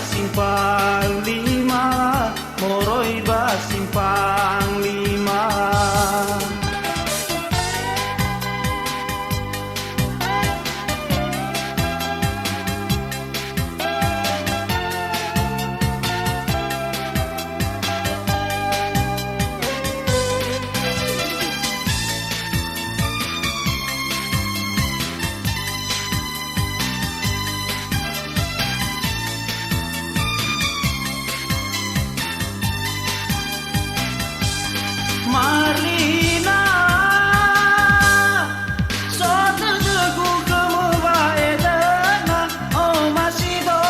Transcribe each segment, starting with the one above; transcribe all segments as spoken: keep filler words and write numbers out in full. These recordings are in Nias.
Simpang Lima, moroi ba Simpang Lima. Marlina, so dödögu khömö wa'edöna, omasido,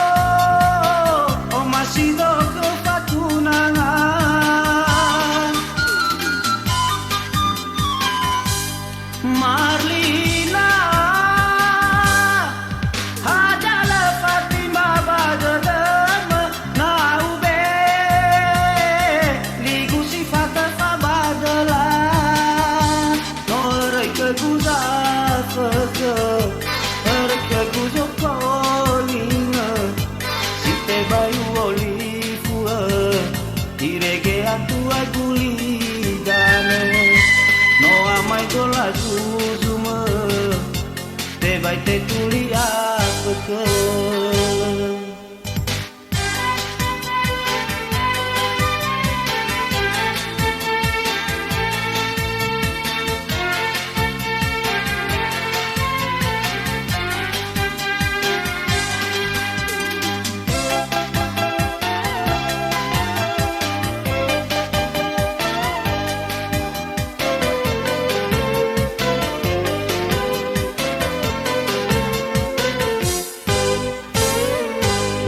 omasido khö fatunanga. Marlina, hadia lö fatimba ba dödömö, na ube ligu si fatöfa ba döla. No öröi khögu zafökhö, öröi khögu zokolingö, si tebai u'olifu'ö. Irege atua gulidanö, no amaedo lazuzumö, tebai tetuli afökhö.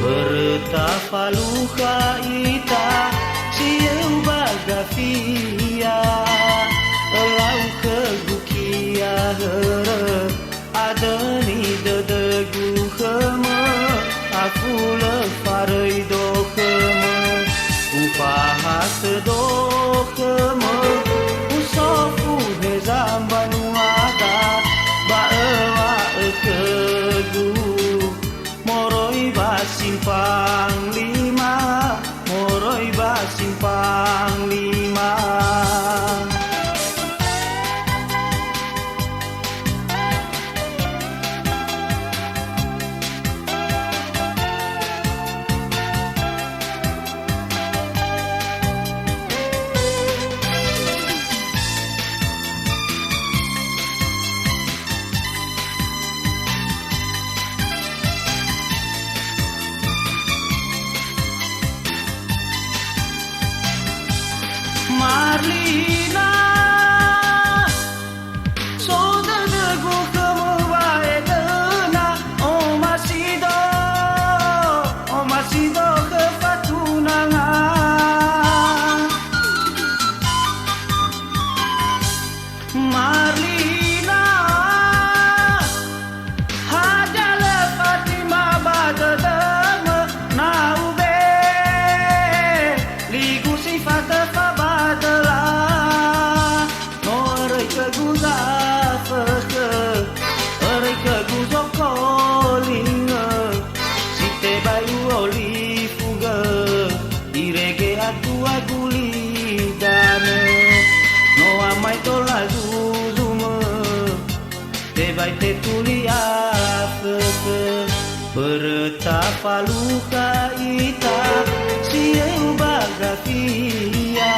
Börö tafalukha ita, si eu ba gafia, ölau khögu kia hörö, adöni dödögu khömö, afulö faröi do khömö, ufahatö do khömö, usofu heza mbanuada, ba öwa'ö khögu. Moroi ba Simpang Lima, moroi ba Simpang Lima. Marlina, so dödögu khömö wa'edöna, omasido, omasido khö fatunanga. Marlina, hadia lö fatimba ba dödömö, na ube ligu si fatöfa ba döla. No öröi khögu zafökhö, öröi khögu zokolingö, si tebai u'olifugö, irege atua gulidanö. No amaedo lazuzumö, tebai tetuli afökhö. Börö tafalukha ita, si eu ba gafia,